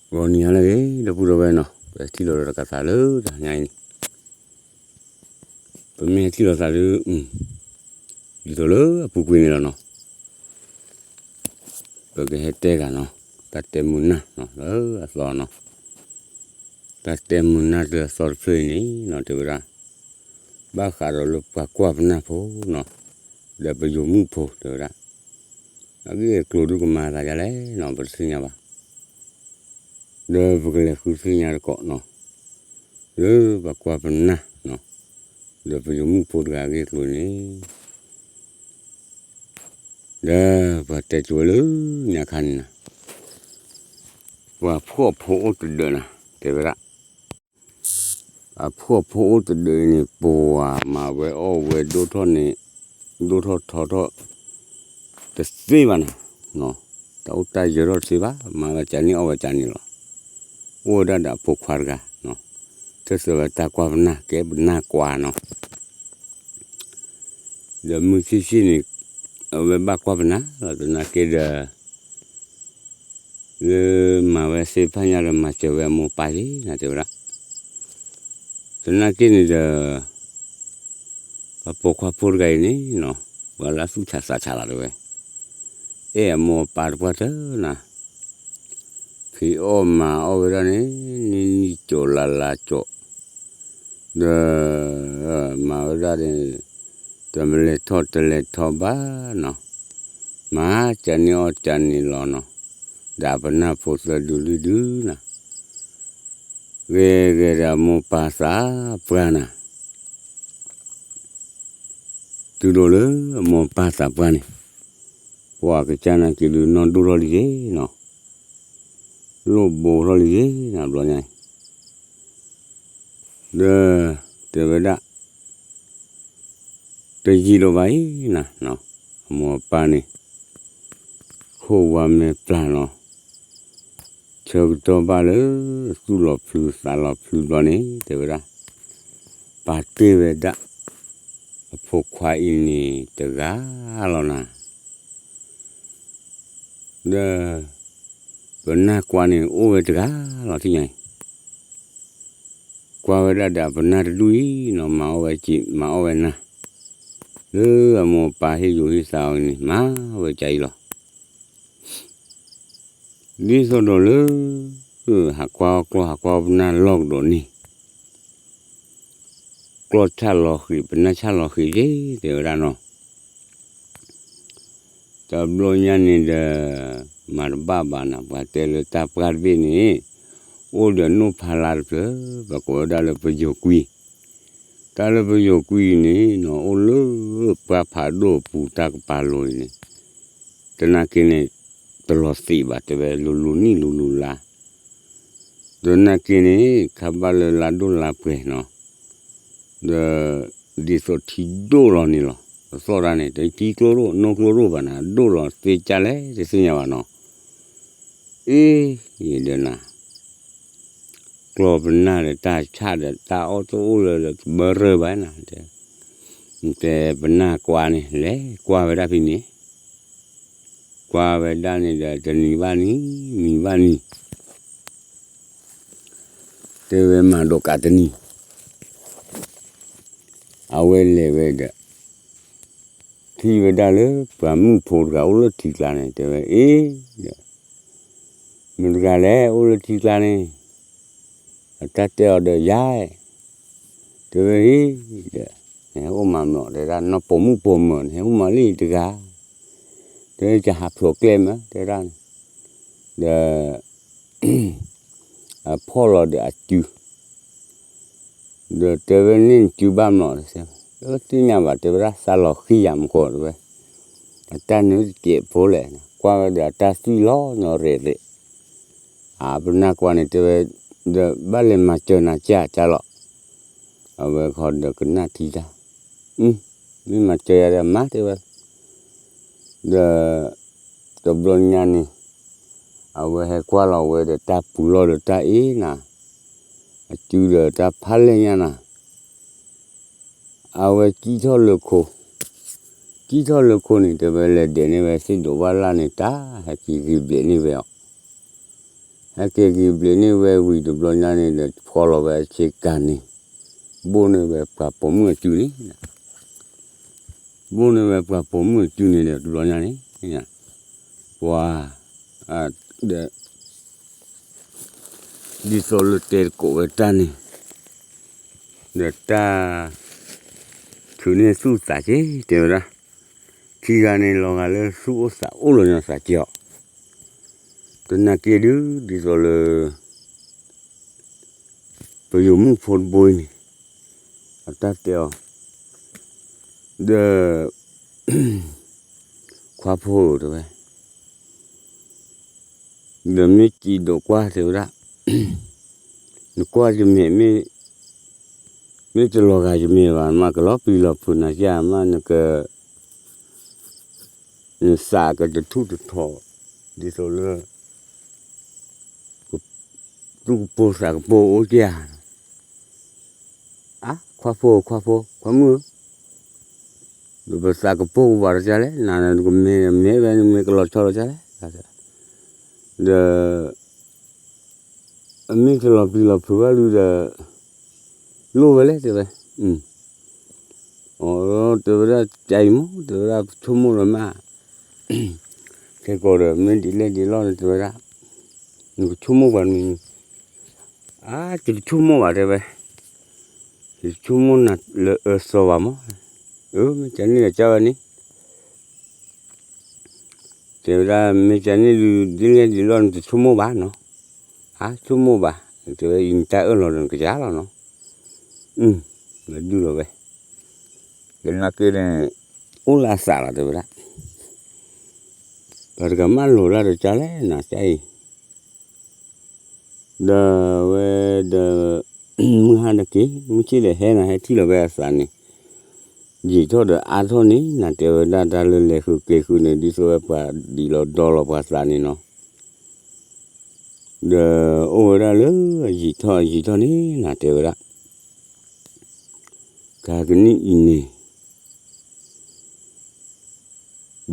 ဂီၤနံၤဟါလၢအဂ့ၤ ဒီပုၢ်ဒီဝဲၢ်နီၤ, ပထံၣ်လိာ်ဒီးတကးသးလၢတဟါညါအံၤန့ၣ်, ပမ့ၢ်ဟဲထံၣ်လိာ်သးဒုး ဒ်သိးလၢအပူၤကွံာ်န့ၣ်လီၤနီၤ, ပကဟဲတဲဂၤနီၤ, တၢ်တဲမုာ်နၢ်နီၤ လၢအသီနီၤ, တၢ်တဲမုာ်နၢ်လၢအသီတဖျၢၣ်အံၤန့ၣ်နီၤ တဲဝဲဒၣ် ဘၣ်ဃးဒီးလၢပှၤကွၢ်ပနၢ်ဖိနီၤ, ဒီးပယိၤမုၣ်ဖိတဲဝဲဒၣ်, အဂ့ၢ်အကျိၤဒုးကမၤအသးဒ်လဲၣ်နီၤ ပတသ့ၣ်ညါဘၣ်, ဒီးပကလဲၤဃုသ့ၣ်ညါတကိးနီၤ, လၢပှၤကွၢ်ပနၢ်နီၤ, ဒီးပယိၤမုၣ်ဖိတဂၤအဂ့ၢ်အကျိၤန့ၣ် ဒီးပှၤတဲကၠိဝဲလၢညါခါန့ၣ်နီၤ, ပှၤဖှီၣ်ဖိအိၣ်တဒၢးနီၤ တဲဝဲဒၣ်, အဖှီၣ်ဖိအိၣ်တဒၢးအံၤန့ၣ် ပှၤမၤဝဲအီၣ်ဝဲဒိၣ်ထီၣ်န့ၣ်, ဒိၣ်ထီၣ်ထီထီၣ် တသ့ဘၣ်နီၤ, တၢ်အိၣ်တၢ်ယၢၤထီၣ်တသ့ဘၣ်, မၤဝဲကန့ၢ်အီၣ်ဝဲကန့ၢ်လီၤ, အိၣ်ဝဲဒၣ်ဒီးအဖိခွါတဂၤနီၤ, ထၢၣ်သၢဝဲတၢ်ကွၢ်ပနၢ် ကဲပနၢ်ကွၢ်နီၤ ဒီးမုၢ်ဆ့ၣ်ဆ့ၣ်န့ၣ် အဝဲဘၣ်ကွၢ်ပနၢ်လီၤ, သနာ်က့ဒီး လၢမၤဝဲသ့ၣ်တဖၣ်ညါဒီးမၤစၢၤဝဲအမိၢ်ပၢ်ယ့ၣ်နီၤ တဲဝဲဒၣ်, သနာ်က့န့ၣ်ဒီး ပှၤပိာ်ခွါဖိတဂၤအံၤန့ၣ်နီၤ, ပှၤလၢအသူၣ်ဆးသးဆးလီၤတဲဝဲ, အဲၣ်အမိၢ်အပၢ်တပှၢ်တၢၢ်နီၤ, ဖံးအီၣ်မၤအီၣ်ဝဲဒၣ်န့ၣ် နံၣ်နံၣ်ကၠီၤလါလါကၠီၤ, ဒီး မၤဝဲဒၣ်န့ၣ် တမလဲၤထီၣ်တလဲၤထီဘၣ်နီၤ, မၤကန့ၢ်အီၣ်ကန့ၢ်လီၤနီၤ, ဒီးပနၢ်ဖိသၢဒုလွံၢ်ဒုနီၤ, ဂ့ၤဂ့ၤဒီးအမိၢ်ပၢ်သးပှၢ်နီၤ တုၤဒိၣ်လၢအမိၢ်ပၢ်သးပှၢ်န့ၣ်, ပှၤကစၢ်နာ်က့ၤဒုးနီၢ်ဒိၣ်ထီၣ်လံယ့ၣ်နီၤ, လိၣ်ဘိထီၣ်လံယ့ၣ်နီၤ ဘျီညါအံၤ, ဒီး တဲဝဲဒၣ် တယံာ်လီၤဘၣ်အံၤနီၤ, အမိၢ်အပၢ်န့ၣ် ခိၣ်ဝါမဲာ်ပျၢ်နီၤ, ဆၢကတီၢ်ဘၣ်လၢ သူၣ်လီၤဖျုးသးလီၤဖျုးဘျီန့ၣ် တဲဝဲဒၣ်, ပာ်တ့ၢ်ဝဲဒၣ် အဖိခွါအံၤန့ၣ်တဂၤလီၤနၤ, ဒီး ပနၢ်ကွၢ်န့ၣ် အိၣ်ဝဲတဂၤလီၤထံၣ်ညါအံၤ, ကွၢ်ဝဲဒၣ်ဒီးပနၢ်တဒူၣ်အံၤနီၤ မၤအီၣ်ဝဲက့ၤ မၤအီၣ်ဝဲနၢ်, လၢအမိၢ်အပၢ်ဟ့ၣ်ယိၤဟ့ၣ်သးအီၤန့ၣ် မၤဝဲကအံၤလီၤ. ဒ်သိးဒီးလၢ ဟးကွၢ်အီၣ်ကျီၢ် ဟးကွၢ်အီၣ်ပနၢ်လီၢ်ကဒီးန့ၣ် ကျီၢ်ဆၣ်လီၤဃံး ပနၢ်ဆၣ်လီၤဃံးက့ၤ တဲဝဲဒၣ်နီၤ. တဘျီညါန့ၣ်ဒီး မၤတဘၣ်ဘၣ်နၤ ပှၤတဲလၢတၢ်ပှၢ်တဘ့ၣ်န့ၣ် အိၣ်ဒီးနိၣ်ဖးလါတဖျၢၣ် ပှၤကိးဝဲဒၣ်လၢပယီၤကွံ, တၢ်လၢပယီၤကွံန့ၣ်နီၤ အိၣ်လၢပှၢ်ဖးဒိၣ်အပူၤ တၢ်ကပၤလိၤအံၤန့ၣ် သနာ်က့န့ၣ် တလီၤသံးဘၣ် တဲဝဲ လိၤလိၤနံၣ်လိၤလိၤလါ သနာ်က့န့ၣ် ခါဘၣ်လၢလါဒိၣ်လါပှဲၤနီၤ ဒီး ဒ်သိးထံဒိၣ်လီၤန့ၣ်လီၤ. ပသီၣ်တၢ်န့ၣ် တထံကျိဒိၣ် နိၣ်ကျိဒိၣ်ဘၣ်နၤ ဒိၣ်လီၤသ့ကၢ်လဲၣ် တသ့ၣ်ညါဘၣ်နီၤ. အ့ ယဒၢးနၤ ကျီၢ်ပနၢ်ဒီးတၢ်ဆၣ်ဒီးတၢ်အီၣ်တအိၣ်လၢၤဒီး တဘၣ်ရၢၢ်ဘၣ်နၤ တဲ ပနၢ်ကွၢ်န့ၣ် လဲၤကွၢ်ဝဲဒၣ်ဖဲန့ၣ် ကွၢ်ဝဲဒၣ်န့ၣ်ဒီး တနံၤဘၣ်နံၤ နံၤဘၣ်နံၤ တဲဝဲမၤဒိးကးတနံၤ အဝဲလဲၤဝဲဒီး ထံၣ်ဝဲဒၣ်လၢပှၤမုၣ်ဖိတဂၤအိၣ်လၢထံကျါန့ၣ် တဲဝဲ အ့ ဒီး မတၤတဂၤလဲၣ်အိၣ်လၢထံကျါန့ၣ် အတၢ်တဲအီၤဒီးယၤ တဲဝဲ ဟ့ၣ် ဒီး နဟဲအိၣ်မၤမလီၤ တဲဒၣ် နီၢ်ပိာ်မုၣ်ပိာ်မၢၤ နဟဲအိၣ်မၤလံတဂၤ တဲ ယဟးဖျိးကျဲမး တဲဒၣ်န့ၣ် ဒီး အဖီၣ်လီၤဒီးအစု ဒီးတဲဝဲန့ၣ်နစုဘၣ်မလီၤ တသ့ၣ်ညါဘၣ် တဲဝဲဒၣ် သးလီၤဃံယၤမူကီး တဲဝဲ အတၢ်နုၤတစဲးဖိလဲၣ် ကွၢ်ဝဲဒီးအတၢ်သွံၣ်လီၤညီရဲၣ်ရဲၣ် အပနၢ်ကွၢ်န့ၣ် တဲဝဲ ဒီးဘၣ်လဲၤမၤစၢၤနၤကၢ်ကၢ်လီၤ အဝဲခီဒီးကနၣ်ထံတၢ် မ့ၢ်မၤစၢၤယၤဒီးမၤ တဲဝဲ ဒီး တဘျီညါန့ၣ် အဝဲဟဲကွၢ်လီၤဝဲဒီးတၢ်ပူၤလီၢ်ဒီးတၢ်အ့ၣ်နၤ အစုဒီးတၢ်ဖးလဲၢ်ညါနၤ အဝဲကံၣ်ထီၣ်လၢခိ ကံၣ်ထီၣ်လၢခိန့ၣ် တဲဝဲလဲၤဒဲးန့ၢ်ဝဲသ့ၣ်ဒိးဘၣ်လၢ်န့ၣ် တၢ်ဟဲက့ၤဂ့ၤဘျဲးန့ၢ်ဝဲအီၤ ဟဲက့ၤက့ၤဘျုးန့ၢ်ဝဲဝံၤတဘျီညါန့ၣ်ဒီး ဖီလီၤဝဲအဆ့ကၤန့ၣ်, ဘိၣ်န့ၢ်ဝဲပှၤပိာ်မုၣ်အစုန့ၣ်, ဘိၣ်န့ၢ်ဝဲပှၤပိာ်မုၣ်အစုန့ၣ်ဒီးတဘျီညါန့ၣ်, ပှၤ ဒီး ဒ်သိးလၢတဲတကိးဝဲတၢ်န့ၣ်, ဒီးတၢ် ထုးန့ၢ်သူၣ်သးက့ၤ တဲဝဲဒၣ်, ခံဂၤန့ၣ်လီၤဂာ်လၢသူၣ်အိၣ်သးအိၣ်လီၤညီသးက့ၤအီၤ, သနာ်က့ဒုး ဒ်သိးလၢ ပယိၤမုၣ်ဖိတဘိအံၤန့ၣ် အတၢ်တဲအီၤ, ဒီး ခွါဖိဧၢ တဲဝဲ, ဒီးမ့ၢ်စံးဒိးကွၢ် တဲဝဲဒၣ်, နကွၢ်ယမဲာ် မ့ၢ်တလီၤဂာ်ယမဲာ်ဘၣ် မ့ၢ်ကလီၤပျံၤလီၤဖုးနၤဧါ မ့ၢ်နက နသးကတထူၣ်တထီၣ် ဒ်သိးလၢ သူၣ်ကပိာ်သးကပိာ်အိၣ်ဧါ, အါ ခွါဖိ ခွါဖိ ခွါမုၣ်ဧၢ, ဒီးပသးကပိာ်ကဝၤတကလဲၣ် နကမဲာ်မဲာ်ဝဲ နမဲာ်ကလီၤဆီလီၤကလဲၣ်, ဒီး အမ့ၢ်တလီၤပျံၤလီၤဖုးဘၣ်ဒုးဒီး လိၣ်ဝဲလဲၣ် တဲဝဲ, အ တဲဝဲဒၣ် ကအံၤမ့ၢ် တဲဝဲဒၣ် ပဆိကမိၣ်လီၤမး, ခဲကိာ်ဒီး မ့ၢ်ဒ်လဲၣ်ဒ်လဲၣ်န့ၣ် တဲဝဲဒၣ်, နကဆိကမိၣ်ပှၤမံၤမံၤ, အါ ယတဆိကမိၣ်ဘၣ် တဲဝဲ, ယတဆိကမိၣ်နၤလၢအၢသီဘၣ်မး, အၢ မ့ၢ်ကန့ၣ်ဒီးကၢ်ဝဲန့ၣ် တဲဝဲဒၣ် မ့ၢ်ကန့ၣ်ဒုး ဒ်လဲၣ်ဒ်လဲၣ်နတဆိကမိၣ်ဘၣ်နီၤ, အါ ဆိကမိၣ်ဘၣ်, တဲဝဲအံၤနတၢ်အၢၣ်လီၤဒီးနကယၤလီၤနီၤ, ဝဲဒုးလီၤဝဲ, သနာ်က့န့ၣ် အိၣ်လၢအသးလီၤ တဲဝဲဒၣ်, ပှၤတဂၤမးလိာ်ဒၣ်ဒီးကၢ်လဲၣ်နၤ ကအံၤ ဒီးဝဲဒီး မုၢ်ဟါတက့ၢ် မုၢ်ဆ့ၣ်ဒီးဟဲနၤ ဟဲထံၣ်လီၤဝဲအသးန့ၣ်, ယံာ်ထီၣ်ဒီးအါထီၣ်န့ၣ် နတဲဝဲဒၣ်တၢ်လၢလဲၤဃုာ်က့ၤဃုာ်န့ၣ် ဒ်သိးဝဲပှၤဒံးလီၤဒီလီၤပှၤသးန့ၣ်နီၤ, ဒီးအိၣ်ဝဲဒၣ်လၢအယံာ်ထီၣ်အယံာ်ထီၣ်န့ၣ် နတဲဝဲဒၣ် ကဟဲကနံၣ်အံၤန့ၣ်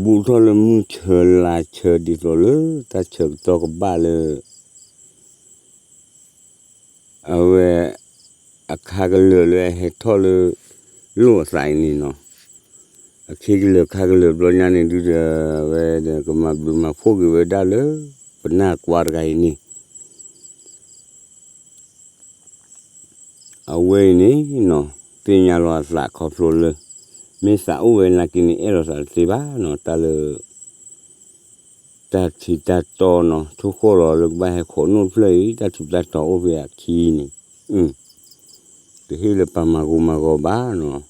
ဘူးထီၣ်လၢမုၢ်ဆၢလါဆၢဒ်သိးလၢတၢ်ဆၢကတီၢ်ကဘၣ်လၢ အဝဲ အခါကလၢာ်လၢအဟဲထီၣ်လၢ လိၣ်အသးအံၤန့ၣ်နီၤ, အခ့ကလၢာ်ခါကလၢာ်ဘျီညါန့ၣ်ဒုဒီး အဝဲဒီးကမၤဘျုးမၤဖှိၣ်က့ၤဝဲဒၣ်လၢ ပနၢ်ကွါတဂၤအံၤန့ၣ် အဝဲအံၤန့ၣ်နီၤ သ့ၣ်ညါလီၤအသးခီဖျိလၢ မ့ၢ်သးအိၣ်ဝဲနာ်က့န့ၣ် အဲၣ်လီၤသးတသ့ဘၣ်နီၤ တၢ်လၢ တၢ်ထံးတၢ်တီနီၤ ဆိဃီၣ်လီၤလၢကဘၣ်ဟဲခိးနိၣ်ဖျၢၣ်အံၤ တၢ်ထူးတၢ်တီၤအိၣ်ဖဲအခံန့ၣ် တဟ့ၣ်လၢပှၤမၤဂိၤမၤဂီၤဘၣ်နီၤ,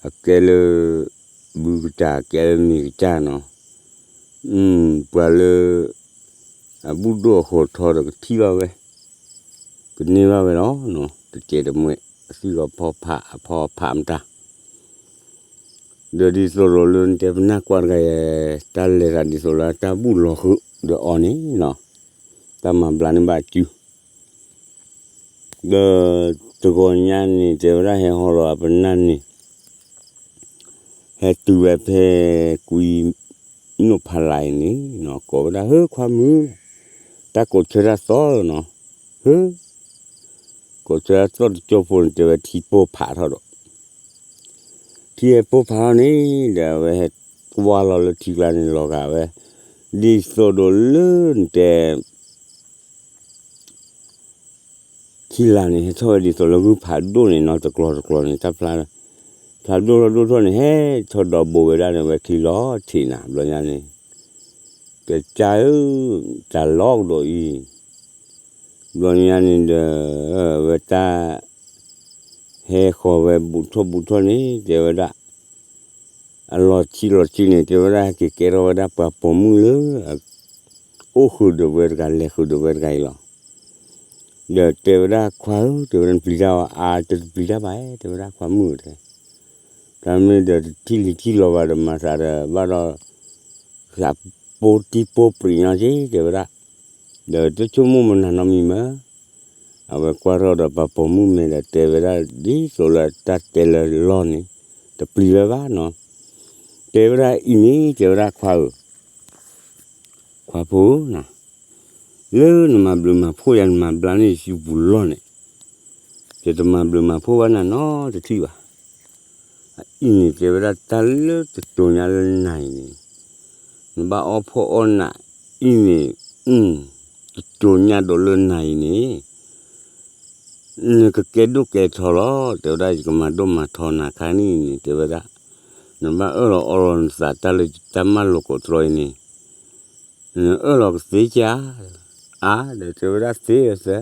အကဲလၢ ဘုကစၢ် ကဲလၢမ့ၢ်ကစၢ်နီၤ, ပှၤလၢ အဘူၣ်ဒိၣ်အဃိးထီဒီးကထံၣ်ဘၣ်ဝဲ, ကန့ၢ်ဘၣ်ဝဲလီၤနီၤ, တစဲးတမှဲး အသွံၣ်အဖီဖးအဖီဖးမတၤ ဒီးဒ်သိးဒီးလၢနတဲပနၢ်ကွၢ်တဂၤယဲ တၢ်လဲၤသးဒ်သိးလၢတၢ်ဘူၣ်လီၤဃုာ်ဒီးအီၤန့ၣ်နီၤ, တၢ်မၤဘျါန့ၢ်ဘၣ်အစု, ဒီးတဂီၤညါန့ၣ် တဲဝဲဒၣ်ဟဲဟီလီၤအပနၢ်န့ၣ်, ဟဲတုၤဝဲဖဲကွံ နိၣ်ဖးလၢ်အံၤန့ၣ်နီၤ ကိးဝဲဒၣ် ဟၢ ခွါမုၣ်, တၢ်ကိးဆၢတၢ်သီနီၤ, ဟၢ ကိးဆၢတၢ်သီတကၠိဖိန့ၣ် တဲဝဲထံပိၢ်ဖးထီၣ်ဒီး, ထံဟဲပိၢ်ဖးထီၣ်န့ၣ် ဒီးအဝဲဟဲကွၢ်လီၤလၢထံကျါန့ၣ်လီၤဂာ်ဝဲ, ဒ်သိးဒီးလၢနတဲ ခံလါန့ၣ် ဟဲထီၣ်ဝဲဒ်သိးလၢဂုၢ်ဖးဒိၣ်န့ၣ်နီၤ တကျီတကျီန့ၣ် တၢ်ဖျါ, ဖျါဒိၣ်ထီၣ်ဒိၣ်ထီၣ်န့ၣ် ဟဲထီၣ်ဒီးဘိးဝဲဒၣ်န့ၣ် ဝဲခံလီၤထံးနၤ ဘျီညါန့ၣ်, ကစၢ်ဧၢ, တၢ်လီၤကဒီးအံၤ, ဘျီညါန့ၣ်ဒီး ဝဲတၢ် ဟဲဃီၤဝဲဘူးထီၣ်ဘူးထီၣ်န့ၣ် တဲဝဲဒၣ် အလီၤဆံးလီၤဆံးန့ၣ် တဲဝဲဒၣ် ဟဲက့ၤကဲထီၣ်ဝဲဒၣ်ပှၤပိာ်မုၣ်လၢ အိၣ်ဃုာ်ဒီးဝဲတဂၤ လဲၤဃုာ်ဒီးဝဲတဂၤအံၤလီၤ. ဒီးတဲဝဲဒၣ် ခွါဧၢ တဲဝဲဒၣ် နပျံၤတၢ်အီၤ အါ တတပျံၤတၢ်ဘၣ် တဲဝဲဒၣ် ခွါမုၣ်ဧၢ တဲ, တၢ်မ့ၢ်ဒီးတထံၣ်လံၤထံၣ်လီၤဘၣ်ဒီးမၤသးဒီး ဘၣ်ဒီး သးပိတံပိပြံးညီက့ တဲဝဲဒၣ်, ဒီးတဆိကမိၣ်မနုၤနီတမံၤမး အဝဲကွၢ်ထီၣ်ဒီးပှၤပိာ်မုၣ်မဲာ်ဒီးတဲဝဲဒၣ် ဒ်သိးလၢတၢ်တဲလၢလီၢ်န့ၣ် တပျံၤဝဲဘၣ်နီၤ, တဲဝဲဒၣ်အံၤန့ၣ် တဲဝဲဒၣ်ခွါဧၢ, ခွါဖိဧၢ, လၢနမၤဘျုးမၤဖှိၣ်ယၤ နမၤဘျါန့ၢ်ယစုပူၤလီၢ်န့ၣ်, ယတမၤဘျုးမၤဖှိၣ်ဘၣ်နၤနီတထံၣ်ဘၣ်. အအံၤန့ၣ် တဲဝဲဒၣ်တၢ်လၢတတိၤညါလၢနၤအံၤန့ၣ်, နဘၣ်အီၣ်ဖှီၣ်အီၣ်နးအံၤန့ၣ်, တတိၤညါဒီးလၢနၤအံၤန့ၣ် နကကဲဒိၣ်ကဲထီလီၤ. တဲဝဲဒၣ် ယကမၤဒိၣ်မၤထီနၤခါန့ၣ်န့ၣ် တဲဝဲဒၣ်, နဘၣ်အၢၣ်လီၤအီလီၤနသးတၢ်လၢယတၢ်မၢလိာ်ကိးတြီအံၤန့ၣ်, နအၢၣ်လီၤကသ့ဧါ. အါ ဒီးတဲဝဲဒၣ်သ့အသၢ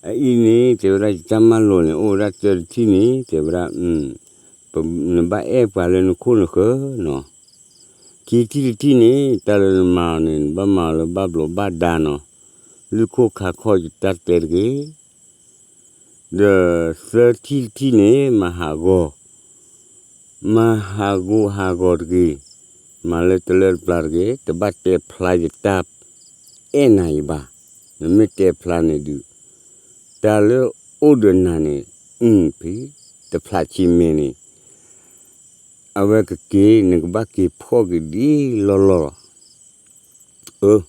အအံၤန့ၣ် တဲဝဲဒၣ် ယတၢ်မၢလိာ်န့ၣ် အိၣ်ဝဲဒၣ်တၢတထံၣ်န့ၣ် တဲဝဲဒၣ်, နဘၣ်အဲၣ်ပှၤလၢနခိၣ်နဃၢၤနီၤ. ခံထံၣ်တထံၣ်န့ၣ် တၢ်လၢနမၤအီၤန့ၣ် နဘၣ်မၤအီၤလၢဘၣ်ဘျိးဘၣ်ဒါနီၤ. လုၢ်ခိၣ်ခးခီၣ်ယတၢ်တဲတဂ့ၤ. ဒီးသၢထံၣ်တထံၣ်န့ၣ် မၤဟးဂီၤ, မၤဟးဂီၤဟးဂီၤတဂ့ၤ, မၤလၢတလၢတပျၢ်တဂ့ၤ, တဘၣ်တဲဖျါယတၢ်အဲၣ်နၤအံၤဘၣ်. နမ့ၢ်တဲဖျါန့ၣ်ဒုး တၢ်လၢအိၣ်ဒီးနၤန့ၣ် အုၣ်ဖံး တဖျးဆံးမဲာ်န့ၣ် အဝဲကက့ၤ နကဘၣ်က့ၤဖှီၣ်က့ၤဒ်လီၢ်လီၢ်လီၤ. အၢ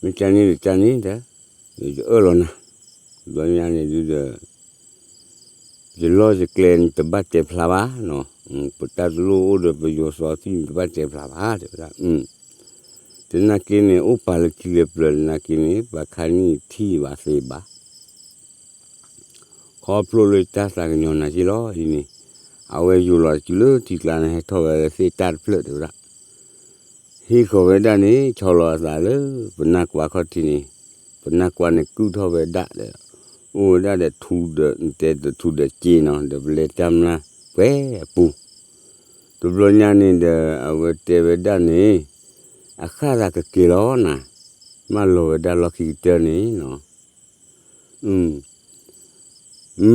မ့ၢ်တၢ်န့ၣ်ဒီးတၢ်န့ၣ်ဒီး ယအၢၣ်လီၤနၤ, ဘျီညါန့ၣ်ဒုးဒီး ယလီၢ်ယကျဲန့ၣ် တဘၣ်တဲဖျါဘၣ်နီၤ, ပတၢ်တလိၣ်အိၣ်ဒီးပယီၤစီၤသံၣ်န့ၣ် တဘၣ်တဲဖျါဘၣ် တဲဝဲဒၣ်, သနာ်က့န့ၣ် အိၣ်ပာ်လၢခံလၢပျၢၤ သနာ်က့န့ၣ် ပှၤခါနံၣ်ထံၣ်ဘၣ်သ့ဘၣ် ခီဖျိလၢတၢ်သးကညီၤနၤက့လီၤအံၤန့ၣ်, အဝဲယိၤလီၤတုၤလၢထံကျါန့ၣ် ဟဲထီၣ်ဝဲလၢသ့ၣ်တၢ်တဖျၢၣ်တဲဝဲဒၣ်, ဟ့ၣ်ဃီၤဝဲဒၣ်န့ၣ် ဆီလီၤအသးလၢ ပနၢ်ကွၢ်ခီၣ်ထံးန့ၣ်, ပနၢ်ကွၢ်န့ၣ်ကုၢ်ထီၣ်ဝဲဒၣ်ဒီး အိၣ်ဝဲဒၣ်ဒီးထူဒီး နတဲတထူဒီးစ့နီၤ ဒီးပလဲၤတၢ်မျၢ်ပှဲၤအပူၤ, တဘျီညါန့ၣ်ဒီး အဝဲတဲဝဲဒၣ်န့ၣ် အဃၣ်သးကက့ၤလီၤနၤ, မၢလီၤဝဲဒၣ်လီၢ်ခံကတၢၢ်န့ၣ်နီၤ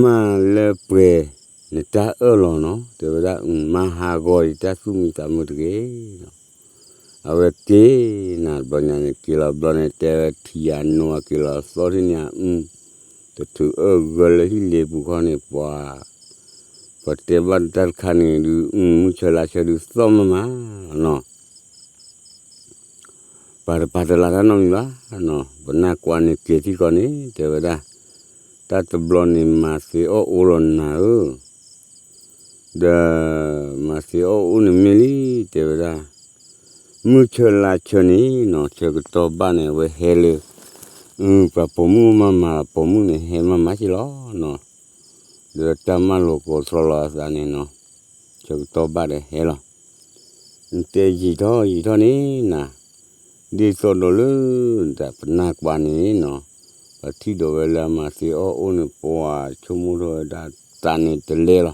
မၤလၢပှဲၤနတၢ်အၢၣ်လီၤနီၤ တဲဝဲဒၣ်, မၤဟးဂီၤယတၢ်သူၣ်မံသးမုာ်တဂ့ၤနီၤ. အဝဲက့ၤနၤတဘျီညါန့ၣ် က့ၤလီၤဘျီန့ၣ် တဲဝဲထံၣ်ယၤနိအက့ၤလီၤသီထံၣ်န့ၣ်, တထုးအၢၣ်ဂၢၢ်လၢဟံၣ်လ့ပူၤခီန့ၣ် ပှၤ ပှၤတဲဘၣ်တၢ်တခါန့ၣ်ဒုး မုၢ်ဆၢလါဆၢဒုးသီၣ်မးမးနီၤ ပှၤတပာ်တလးတၢ်နီတမံၤဘၣ်နီၤ, ပနၢ်ကွၢ်န့ၣ်က့ၤထံၣ်ဃီန့ၣ် တဲဝဲဒၣ်, တၢ်တဘျီန့ၣ်မၤသ့အီၣ်အိၣ်လီၤနၤဧၢ, ဒီးမၤသ့အီၣ်အိၣ်န့ၣ်မ့ၢ်လံ တဲဝဲဒၣ်, မုၢ်ဆၢလါဆၢန့ၣ်နီၤ ဆၢကတီၢ်ဘၣ်န့ၣ် အဝဲဟဲလၢ ပှၤပိာ်မုၣ်မးမးလီၤ ပိာ်မုၣ်န့ၣ်ဟဲမးမးက့လီၤနီၤ, ဒီးတၢ်မၢလိာ်ကိးတြီလီၤအသးန့ၣ်နီၤ, ဆၢကတီၢ်ဘၣ်ဒီးဟဲလီၤ နတဲယံာ်ထီၣ်ယံာ်ထီၣ်န့ၣ်နၤ, ဒ်သိးဒီးလၢ ပနၢ်ကွၢ်န့ၣ်နီၤ, ပထံၣ်ဒီးဝဲလၢအမၤသ့အီၣ်အိၣ်န့ၣ် ပှၤဆိကမိၣ်ထီၣ်ဝဲဒၣ် သးန့ၣ်တလဲလီၤ,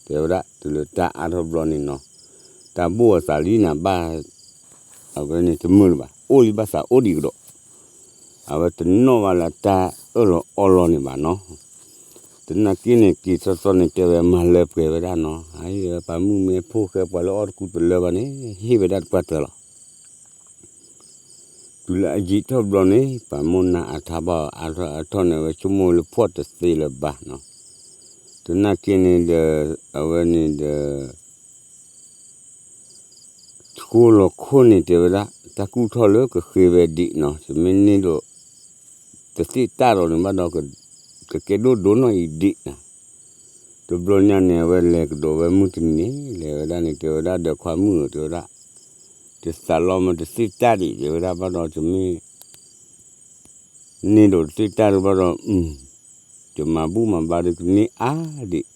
တဲဝဲဒၣ် တုၤလၢတၢ်အါထီၣ်ဘျီန့ၣ်နီၤ, တၢ်ဘိၣ်အသးလံနၤဘၣ်, အဝဲန့ၣ်တမုာ်လၢၤဘၣ် အိၣ်လံဘၣ်သးအိၣ်ဒံးကဒီး, အဝဲတနီၣ်ဘၣ်လၢတၢ်အၢၣ်လီၤအီလီၤန့ၣ်ဘၣ်နီၤ သနာ်က့န့ၣ် က့ၤသီသီန့ၣ် တဲဝဲမၤလၢပှဲၤဝဲဒၣ်နီၤ, ပှၤမုၣ်မဲဖိဃဲပှၤလၢအီၣ်တကူတလၢဘၣ်န့ၣ် ဟ့ၣ်ဝဲဒၣ်တပှၢ်တၢၢ်လီၤ. တုၤလၢအယံာ်ထီၣ်ဘျီန့ၣ် ပှၤမိၢ်နၤအထါဘၣ်အါထီၣ်အါထီၣ်န့ၣ် အဝဲဆိကမိၣ်လၢဖှီၣ်တသ့လၢၤဘၣ်နီၤ, သနာ်က့န့ၣ်ဒီး အဝဲန့ၣ်ဒီး ဃိလီၤခိၣ်န့ၣ်တဲဝဲဒၣ် တၢ်ကူၣ်ထီၣ်လၢကဃ့ဝဲဒံးနီၤ, တမ့ၢ်န့ၢ်ဒီး တသ့ၣ်တၢ်ဒီးန့ၣ်ဘၣ်ဒီး ကကဲဒိၣ်ဒိၣ်နီၢ်အံၤဒံးနီၤ, တဘျီညါန့ၣ် အဝဲလဲၤကဒီးဝဲမုၢ်တနံၤန့ၣ် လဲၤဝဲဒၣ်န့ၣ် တဲဝဲဒၣ်ဒီးခွါမုၣ်ဧၢ တဲဝဲဒၣ် တသးလီၤမးတသ့ၣ်တၢ်ဒံး တဲဝဲဒၣ်ဘၣ်ဒီး တမ့ၢ် န့ၢ်ဒီးတသ့ၣ်တၢ်ဒံးဘၣ်ဒီး တမၤဘူၣ်မၤဘါဒုးကန့ၢ်အါဒံး, ဒီး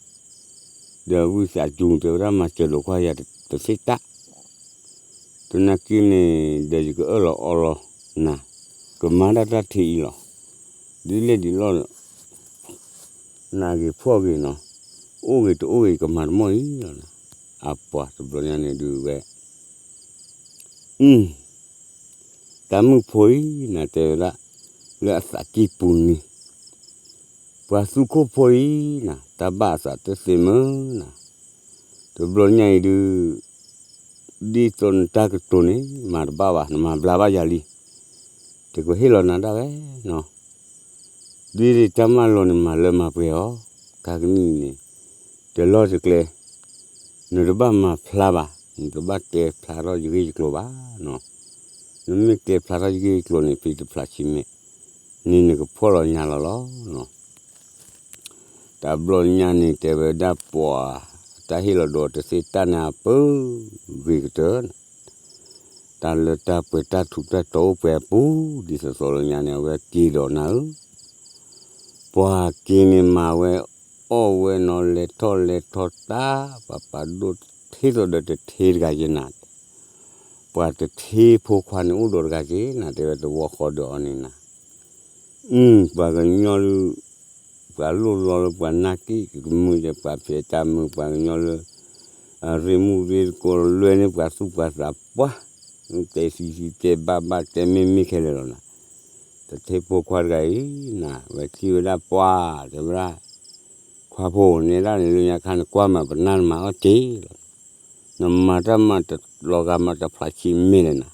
ဝံသးစူၤ တဲဝဲဒၣ်မၤစၢၤလိာ်ကွၢ်ယၤတသ့ၣ်တၢ်, သနာ်က့န့ၣ် ဒီးယကအၢၣ်လီၤအီလီၤနၤ, ကမၤဒၣ်တၢ်ထံးအံၤလီၤ, ဒ်လဲၣ်ဒ်လဲၣ် နၤဂ့ၤဖှီၣ်ဂ့ၤနီၤ, အိၣ်ဂ့ၤတအိၣ်ဂ့ၤ ကမၤတမီၢ်အံၤလီၤနၤ, အပှၤတဘျီညါန့ၣ်ဒုးဝဲ တၢ်မုၣ်ဖိအံၤနၤတဲဝဲဒၣ် လၢအသးကံၢ်ပူၤန့ၣ်, ပှၤသူခိၣ်ဖိအံၤနၤ တၢ်ဘၣ်အသးတသ့မၢ်နၤ, တဘျီညါအံၤဒုး ဒ်သိးနတၢ်ကတိၤန့ၣ် မၤတဘၣ်ဘၣ် နမၤဘျါဘၣ်ယၤလံ, တကဟ့ၣ်လီၤနၤဒၣ်ဝဲနီၤ, ဒ်တၢ်မၢလီၤန့ၣ် မၤလၢမၤပှဲၤအီၤ, ခါကနံၣ်အံၤန့ၣ် တလီၢ်တကျဲ နတဘၣ်မၤဖျါဘၣ်, နတဘၣ်တဲဖျါထီၣ်ယဂ့ၢ်ယကျိၤဘၣ်နီၤ, နမ့ၢ်ကဲဖျါထီၣ်ယဂ့ၢ်ကျိၤန့ၣ် ဖံတဖျါဆံးမဲာ်, န့ၣ်နကဖှီၣ်လီၤညါလီၤလီၤနီၤ. တဘျီညါန့ၣ် တဲဝဲဒၣ်ပှၤ, တၢ်ဟ့ၣ်လီၤဒီးတသ့တၢ်န့ၣ်အပူၤ, ဂ့ၤကတၢၢ်, တၢ်လၢတၢ်ပှဲၤတၢ်ထူးတၢ်တီၤအိၣ်ပှဲၤအပူၤ, ဒ်သိးသိးလၢညါန့ၣ် အဝဲက့ၤဒီးနၤဧၢ, ပှၤက့ၤန့ၣ်မၤဝဲအီၣ်ဝဲနီၤ လဲၤထီၣ်လဲၤထီတၢ်, ပှၤပာ်ဒိၣ်ထ့သိးဒီးတထ့တဂၤယဲနၤ, ပှၤတထ့ဖိခွါန့ၣ်အိၣ်ဒီးတဂၤက့ၤနၤ တဲဝဲသဝီဃီဒီးအီၤန့ၣ်နၤ, အု ပှၤကညီလၢ ပှၤလိၣ်လီၤလၢပှၤနၢ်က့ၣ်ကမုာ်ဒီး ပှၤဖဲးတၢ်မုာ် ပှၤကညီလၢ အရ့မူရ့သကိးလွဲန့ၢ်ပှၤသူၣ်ပှၤသးပှၢ်, တဲသံသံတဲဘၣ်ဘၣ်တဲမ့ၢ်မ့ၢ်ခဲလၢာ်လီၤနၤ, တထ့ဖိခွါတဂၤအံၤနၤ ဝဲထံၣ်ဝဲဒၣ်ပှၤ တဲဝဲဒၣ်, ခွါဖိန့ၣ်ဒၣ်န့ၣ် လၢညါခါနကွၢ်မး ပနၢ်နမၤအီၣ်က့ၤလီၤ, နမၤတၢ်မၤတလီၤဂာ်မၤတဖျးဆံးမဲာ်လဲၣ်နၤ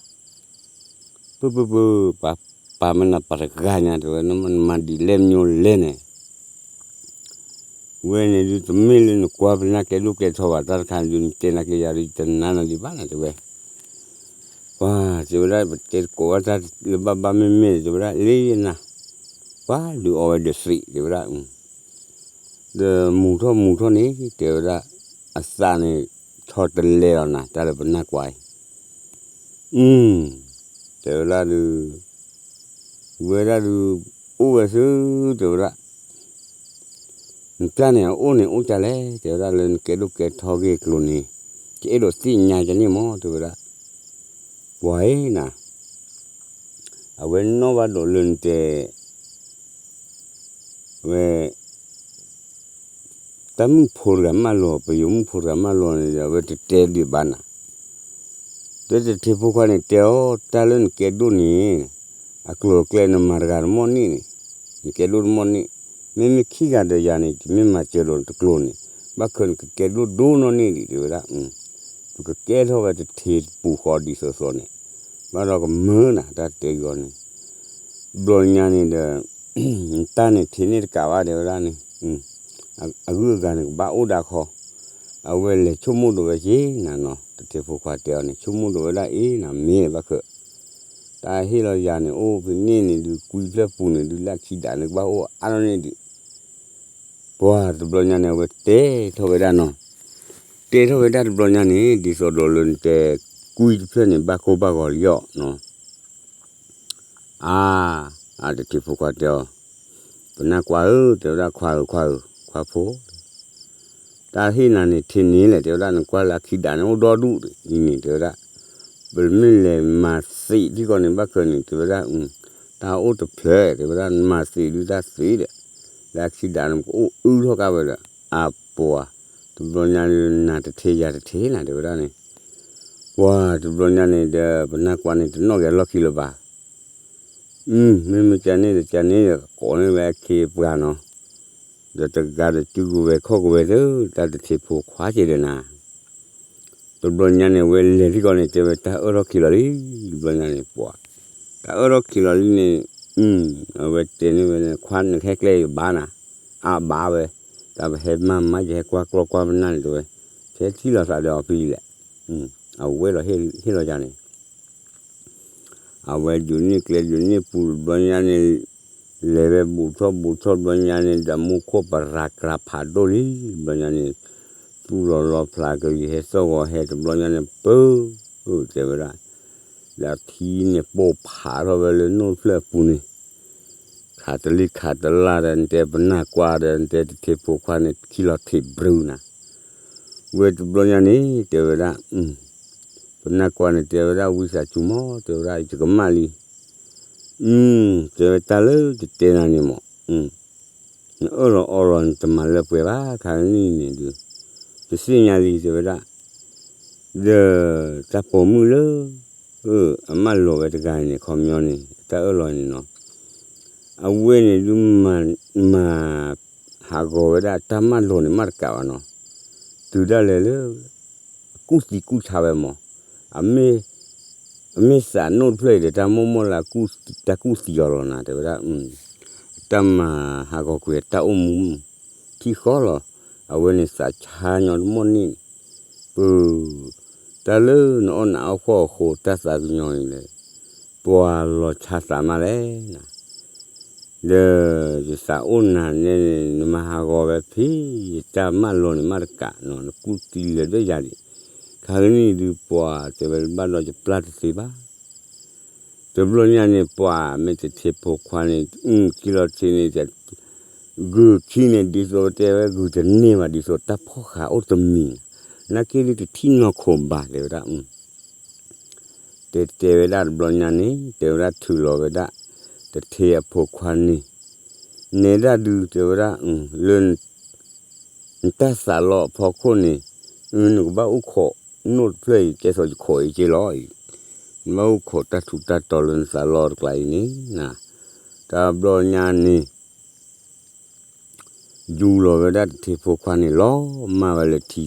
ပၢၢ်ပၢၢ်ပၢၢ် ပှၤပာ်မနၤပှၤတဂၤညါ တဲဝဲ နမၤဒ်လဲၣ်မညိလဲၣ်န့ၣ်, ဝဲန့ၣ်ဒုးတမ့ၢ်လၢနကွၢ်ပနၢ်ကဲဒိၣ်ကဲထီဘၣ် တၢ်တခါဒုးနတဲနာ်က့ၤယၤဒုး ယတနာ်နၤဒံးဘၣ်နၤ တဲဝဲ, ပှၤ တဲဝဲဒၣ် ပတဲသကိးဘၣ်တၢ်လၢဘၣ်ဘၣ်မ့ၢ်မ့ၢ်န့ၣ် တဲဝဲဒၣ် လၢယနၤ, ပှၤဒုးအီၣ်ဝဲဒီးသံး တဲဝဲဒၣ် ဒီးမူၤထီၣ်မူၤထီၣ်န့ၣ် တဲဝဲဒၣ် အသးန့ၣ် ထီတလဲလီၤနၤ တၢ်လၢပနၢ်ကွၢ်အံၤ, အု တဲဝဲဒၣ်ဒုး, ဝဲဒၣ်ဒုး, အိၣ်ဝဲသု, တဲဝဲဒၣ်, နတၢ်န့ၣ်အအိၣ်န့ၣ်အိၣ်ကလဲၣ် တဲဝဲဒၣ် လၢနကဲဒိၣ်ကဲထီဂ့ၢ်ကျိၤန့ၣ်, ယအဲၣ်ဒိးသ့ၣ်ညါကန့ၣ်မး တဲဝဲဒၣ်, ပှၤအံၤနၤ, အဝဲနီၣ်ဘၣ်ဒိးလၢနတဲ ဝဲ တၢ်မုၣ်ဖိတဂၤမၢလီၤ ပယိၤမုၣ်ဖိတဂၤမၢလီၤန့ၣ်ဒီး အဝဲတတဲဒံးဘၣ်နၤ, တဲတထ့ဖိခွါန့ၣ် တဲအီၤ တၢ်လၢနကဲဒိၣ်န့ၣ်, အကျိၤအကျဲနမၤတဂၤတမီၢ်န့ၣ်န့ၣ်, နကဲဒိၣ်တမီၢ်န့ၣ်, မ့မ့ၢ်ခံဂၤဒီးယၤန့ၣ် ယမ့ၢ်မၤစၢၤဒီးနတကျိၤန့ၣ်, ဘၣ်ခၢၣ်နကကဲဒိၣ်ဒိၣ်နီၢ်န့ၣ်ဒံး တဲဝဲဒၣ်, ပကကဲထီၣ်ဝဲတထ့တပူၤဃီဒ်သိးသိးန့ၣ်, ဘၣ်ဒီးကမၢနၤ တၢ်တဲဂီၤန့ၣ်, ဘျီညါန့ၣ်ဒီး နတၢ်န့ၣ်ထံၣ်န့ၢ်တကးဘၣ် တဲဝဲဒၣ်န့ၣ်, အဂုၤအဂၤန့ၣ်ကဘၣ်အိၣ်ဒၣ်ခီ, အဝဲလဲၤဆိကမိၣ်ဒိးဝဲက့ၤနၤနီၤ တထ့ဖိခွါတဲအီၤန့ၣ် ဆိကမိၣ်ဒိးဝဲဒၣ်အ့ၣ်နၤမ့ၢ်ဘၣ်ခၢၣ်, တၢ်ဟ့ၣ်လီၤယၤန့ၣ် အိၣ်ဖဲန့ၣ်န့ၣ်ဒုး ကွံဖျၢၣ်ပူၤန့ၣ်ဒုး လၢခံဒၣ်န့ၣ်ကဘၣ်အိၣ်အါထီၣ်န့ၣ်ဒုး, ပှၤတဘျီညါန့ၣ် အဝဲတဲထီၣ်ဝဲဒၣ်နီၤ, တဲထီၣ်ဝဲဒၣ်တဘျီညါန့ၣ် ဒ်သိးဒီးလၢနတဲ ကွံတဖျၢၣ်န့ၣ် ဘၣ်ကိၢ်ဘၣ်ဂီၤလံအီၤနီၤ အါ, အတထံဖိခွါတဲအီၤ, ပနၢ်ကွၢ်ဧၢ တဲဝဲဒၣ် ခွါဧၢ ခွါဧၢ ခွါဖိ, တၢ်ဟ့ၣ်နၤန့ၣ်ထံၣ်န့ၣ်လဲၣ် တဲဝဲဒၣ် နကွၢ်လၢအခံဒၣ်န့ၣ်အိၣ်ဒီဒူၣ်အံၤန့ၣ် တဲဝဲဒၣ်, ပမ့ၢ်လဲၤမၤသံးထံကီၢ်န့ၣ် ဘၣ်ခၢၣ်န့ၣ် တဲဝဲဒၣ်, တၢ်အိၣ်တဖျၢၣ် တဲဝဲဒၣ် မၤသံးဒုးတၢ်သံးဒီး, လၢအခံဒၣ်န့ၣ် ပကအိၣ်အုထီၣ်ကါဝဲဒီး, အပှၤ, တဘျီညါဒုး နၤတထံၣ်ယၤတထံၣ်နၤ တဲဝဲဒၣ်န့ၣ်, ပှၤတဘျီညါန့ၣ်ဒီး ပနၢ်ကွၢ်န့ၣ် တနီၣ်က့ၤအလီၢ်ခံလၢၤဘၣ် မ့မ့ၢ်ကန့ၣ်ဒီးကန့ၣ်ဒီး ကိးန့ၢ်ဝဲအခ့အပှၤနီၤ, ဒီးတဂၤဒီးစုကဝဲၤခီၣ်ကဝဲၤသၢ တၢ်တထံဖိခွါက့ၤဒီးနၤ, တဘျီညါန့ၣ် ဝဲလဲၤထံကီၢ်န့ၣ် တဲဝဲတၢ်အၢၣ်ထီၣ်ခံးလီၤလံ, တဘျီညါန့ၣ် ပှၤ, တၢ်အၢၣ်ထီၣ်ခံးလီၤလံန့ၣ်, အဝဲတဲန့ၢ်ဝဲန့ၣ် ခွါနကဟဲကျဲယဘၣ်နၤ, အဘၣ်ဝဲ, တၢ်ပဟဲမၤမၤယဟဲကွၢ်ကျီၢ်ကွၢ်ပနၢ်န့ၣ် တဲဝဲ, ထဲထံၣ်လီၤသးဒီးအီၤဖဲလဲၣ်, အဝဲလီၤဟ့ၣ်လီၤယၤန့ၣ် အဝဲဒုးန့ၢ်ကျဲဒုးန့ၢ်ပူၤတဘျီညါန့ၣ်, လဲၤဝဲဘူးထီၣ်ဘူးထီၣ်တဘျီညါန့ၣ် ဒီးမူခိၣ်ပရၤကြၤဖးဒိၣ်လံ, တဘျီညါန့ၣ်, သူၣ်လီၤလီၤဖျးကလံၤဟဲသီၣ်ဂီၤဟဲတဘျီညါန့ၣ် ပၢ, တဲဝဲဒၣ်, ဒီးထံန့ၣ်ပိာ်ဖးထီၣ်ဝဲလၢနိၣ်ဖျၢၣ်အပူၤန့ၣ် ခးတလံခးတလၢ်ဒီး နတဲပနၢ်ကွၢ်ဒီး နတဲတထံဖိခွါန့ၣ် ခံလီၤထံးဘြူၤနၤ, ဝဲတဘျီညါန့ၣ် တဲဝဲဒၣ်, ပနၢ်ကွၢ်န့ၣ် တဲဝဲဒၣ် ဝံသးစူၤမး တဲဝဲဒၣ် ယကမၣ်လံ, တဲဝဲတၢ်လၢယတဲနၤန့ၣ်မး, နအၢၣ်လီၤအီလီၤ နတမၤလၢပှဲၤဘၣ် ခါနံၣ်န့ၣ်ဒုး, ယသ့ၣ်ညါလံ တဲဝဲဒၣ်, ဒီးတၢ်ပိာ်မုၣ်လၢ အမၢလီၤဝဲတဂၤန့ၣ် ခီပညီန့ၣ် တၢ်အၢၣ်လီၤန့ၣ်နီၤ, အဝဲန့ၣ်ဒုး မၤ ဟးဂီၤဝဲဒၣ်တၢ်မၢလီၤန့ၣ် မးတကးဘၣ်နီၤ, တုၤဒၣ်လဲာ်လၢ အကူၣ်သံကူၣ်ဆါဝဲမး, အမ့ၢ်သးနိၣ်တဖျၢၣ်အံၤဒီး တၢ်မိၢ်မိၢ်လၢ တၢ်ကူၣ်သံအီၤလီၤနၤ တဲဝဲဒၣ်, တၢ်မၤဟးဂီၤကွံာ်တၢ်အိၣ်မူ ထံဃီလီၤ, အဝဲန့ၣ်သးဆါညီတမီၢ်န့ၣ်, ပၢ်, တၢ်လၢနအီၣ်နးအီၣ်ဃီၣ်အဃိ တၢ်သးကညီၤအံၤလဲၣ်, ပှၤလီၤဆါသးမးလဲၣ်, ဒီးယသးအိၣ်နၤန့ၣ် နမၤဟးဂီၤဝဲဖဲ ယတၢ်မၢလီၤန့ၣ်မးတကးနီၤ, နကူၣ်သံလၢာ်ဒီးယၤဒံး, ခါကနံၣ်ဒုးပှၤတဲဝဲဘၣ်ဒီးယပျၢ်တသ့ဘၣ်. တဘျီညါန့ၣ် ပှၤမ့ၢ်တထံဖိခွါန့ၣ် အုၣ်က့ၤလီၤထံန့ၣ် ဂုာ်ခံန့ၣ် ဒ်သိးတဲဝဲဂုာ်တန့ၢ်ဘၣ် ဒ်သိးတၢ်ဖီၣ်ဃာ်အိၣ်တမံၤ, နာ်က့ဒုးတထံၣ်နီၢ်ခိဘၣ် တဲဝဲဒၣ်, တဲတဲဝဲဒၣ်တဘျီညါန့ၣ် တဲဝဲဒၣ်ထုးလီၤဝဲဒၣ် တထံအဖိခွါန့ၣ်, နဲဒၣ်ဒုး တဲဝဲဒၣ်, လၢ နတၢ်သးလီအဖီခိၣ်န့ၣ်, နကဘၣ်အိၣ်ခိးနိၣ်တဖျၢၣ်အံၤ ကဲသိးယခိးအံၤက့လီၤအံၤ, နဘၣ်အိၣ်ခိးတၢ်ထူးတၢ်တီၤလၢနသးလီတကျါအံၤန့ၣ်, တဘျီညါန့ၣ် ယူၤလီၤဝဲဒၣ်တထံဖိခွါန့ၣ် လီၤမၢ်ဝဲလၢထံ